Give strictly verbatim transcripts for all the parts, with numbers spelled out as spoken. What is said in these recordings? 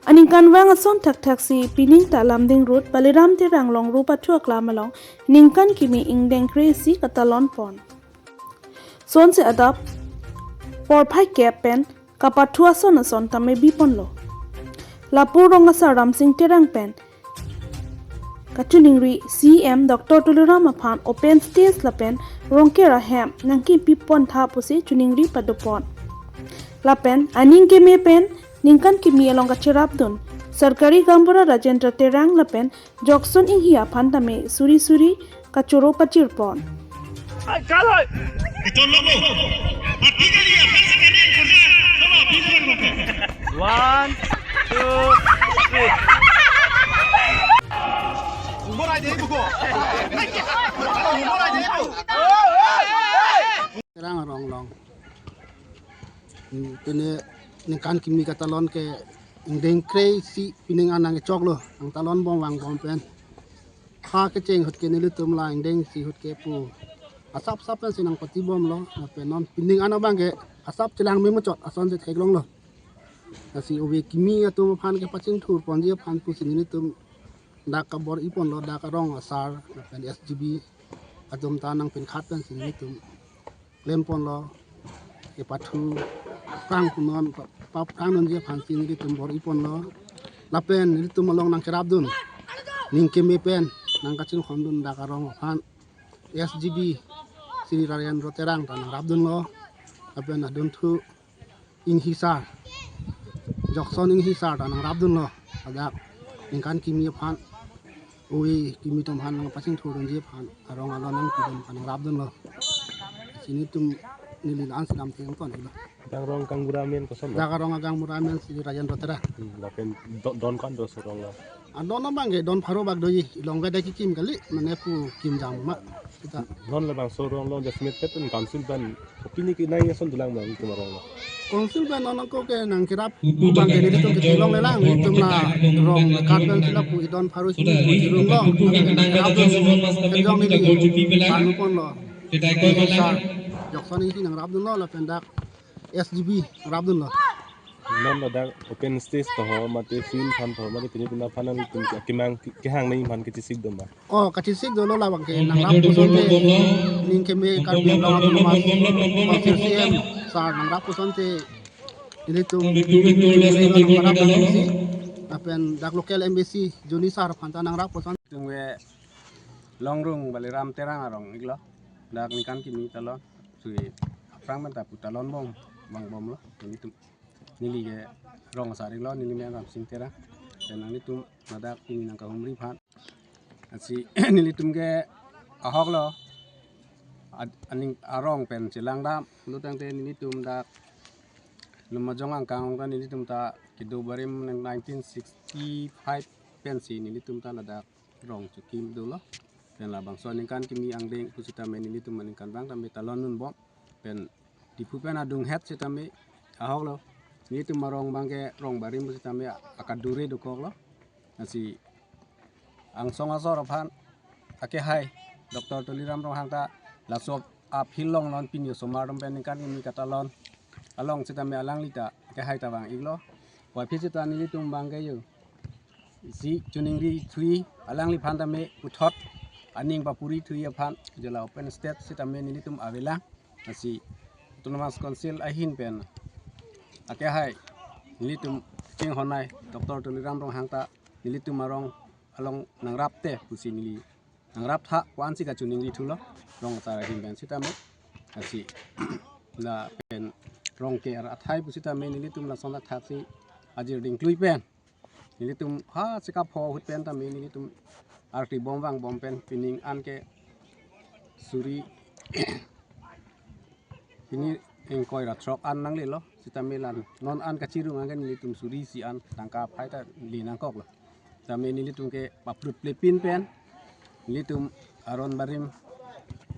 Aningkanvang ason thakthaksi pining ta Lumding Road Baliram Terang Longru Pathu Aklam along ningkan kimi ingdeng kre-isi katalon pon. Sonsi adap porphai kep pen kapathu ason ason tame biponlo. Lapu rong asar Ramsing Terang pen kachiningri C E M Doctor Tuliram aphan open stage lapen Rongker ahem nangkipipon tha pusi chiningri padopon. Lapen aning keme pen ningkan kimi along kachirapdun Sarkari Gaonbura Rajendra Terang lapen Jokson Inghi aphan tame suri suri kachoro pachirpon. One, two, three. Terang arong along. Hmm, pini ningkan kimi katalon ke ingdeng kre-isi pining an nangkechoklo, nangtalon bom vangbom pen. Ha kecheng ahut ke nelitum la ingdeng isi ahut ke pu asap sap pensi nangpatibomlo, lapen non pining an abang ke asap chelang memuchot asonsi theklonglo. Lasi ove kimi atum aphan ke pachingthur ponji aphan pusi nelitum dak kabor-iponlo, dak arong asar lapen S G B atum ta nangpinkhat pensi nelitum klemponlo, kepathu prang punon pa- paprang nonji aphansi nelitum bor-iponlo. Lapen nelitum along nangkerapdun, ning keme pen nangkachinghondun dak arong aphan S G B Sri Rajendra Terang ta nangrapdunlo. Lapen adunthu Inghi sar, Jokson Inghi sar ta nangrapdunlo. Ladak ningkan kimi aphan, ove kimi atum aphan nangpachingthurdunji aphan, arong along nangpidun aphan nangrapdunlo. Lasi nelitum neli la-an si lamthe ingtonlo. Dak arong gaonbura amen koson lo? Dak arong agaonbura amen Sri Rajendra Terang. Hmm, lapen do- don ko-an do so arong lo? Adon abang ke don pharo bak doji, ilong ke dak kekim kali, mane pu kim jam ma. Kita. Non labangso arong along jasemet pet un council pen pini ke nai ason dolang ma itum arong lo? Council pen non ako ke nangkerap abang ke nelitum ke tilong lelang, nelitum la rong kat pen sila pu idon pharo hini pu tirung lo. Nangkerap dun, kenjong neli panuponlo. Sa, Jokson Inghi nangrapdunlo, lapen dak S G B rapdunlo. Non ladak open stage to ho, mate field aphan to ho, mate pini pina aphan nangtum ke- kemang ke- kehang nangji aphan kachesik doma? Oh, kachesik dolo, labang ke nangrap puson te ning keme Karbi Anglong Autonomous Council C E M sar nangrap puson te nelitum nangparap nangsi, lapen dak local M A C Joni sar aphan ta nangrap puson. Tungve Longrung Baliram Terang arong iklo. Dak ningkan kimi talon. Sui aphrang menta pu talon bom vangbomlo. Nelitum neli ke rong asar iklo, neli men Ramsing Terang. Pen nanglitum ladak pini nangkahumri aphan. Lasi nelitum ke ahoklo. Ad- aning arong pen chelang dam. Lutangte nelitum dak Lumajong angkang ta nelitum ta kedo barim nang nineteen sixty-five pensi nelitum ta ladak rong chekim dolo. Pen labangso aningkan kimi angdeng pusitame nelitum aningkanvang tame talon dunbom. Pen Diphu pen adunghet sitame ahoklo. Nelitum arong abang ke rong barim pusitame akadure dokoklo. Lasi angsong asor aphan akehai Doctor Tuliram Ronghang ta laso aphil along non pini osomar atum pen ningkan kimi katalon along sitame alangli ta akehai ta vang iklo. Puvoiphit sita nelitum abang ke yo si chiningri thuji, alangliphan tame puthot aning papuri thuji aphan je la open stage sitame nelitum avelang. Lasi Autonomous Council ahin pen akehai nelitum chinghonnei Doctor Tuliram Ronghang ta nelitum arong along nangrapte pusi neli nangrap tha pu-ansi kachiningri thulo rong asar ahin pen sitame. Lasi lapen Rongker athai pusitame nelitum lason athaksi ajir dingklui pen nelitum ha sikap ho ahut pen tame nelitum arti bom vangbom pen pining an ke suri pini ingkoi ra throk an nanglelo sitame la non an kachirung an ke nelitum suri isi an tangka aphai ta li nangkoklo. Tame nelitum ke paprut plepin pen nelitum aron barim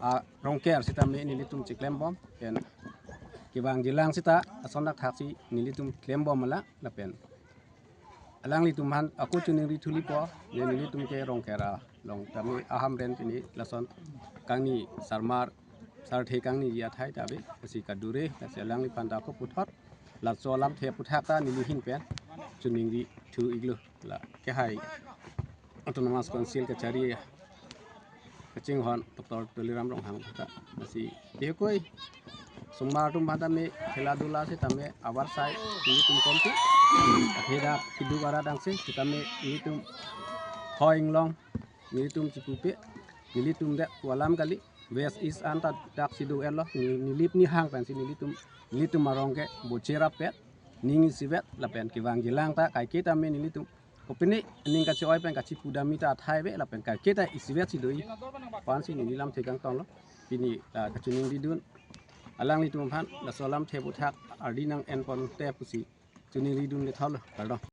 a Rongker sitame nelitum chiklem bom pen kevang jilang sita ason dak thaksi nelitum klem bom ala lapen alanglitum aphan ako chiningri thulipo, je nelitum ke Rongker along tame aham pen pini lason kangni sarmar sarthe kangni ji athai ta ave, lasi kadure, lasi alangliphan ta ako puthot laso alamthe aphuthak ta neli ahin pen chiningri thu iglo la kehai Autonomous Council kachari kachinghon Doctor Tuliram Ronghang ta masi dehkoi sumar atum bhanta me khela dula setame abar sai nelitum komti. Heda kidu bara dang se setame nelitum hoing long nelitum chipupe nelitum de walam kali West East anta dak sidu elo ni nilip ni hang pensi nelitum nelitum arong ke bocherap pet ning isivet lapen kevang jilang ta kaiketa me nelitum kopine ning kachi-oi pen kachi pudami ta athai ve lapen kaiketa isivet sidu-i pensi neli lamthe kangtong lo. Pini ah, kachiningri dun alanglitum aphan laso lamthe puthak ardi nang enpon te pusi chiningri dun le thalo kardom.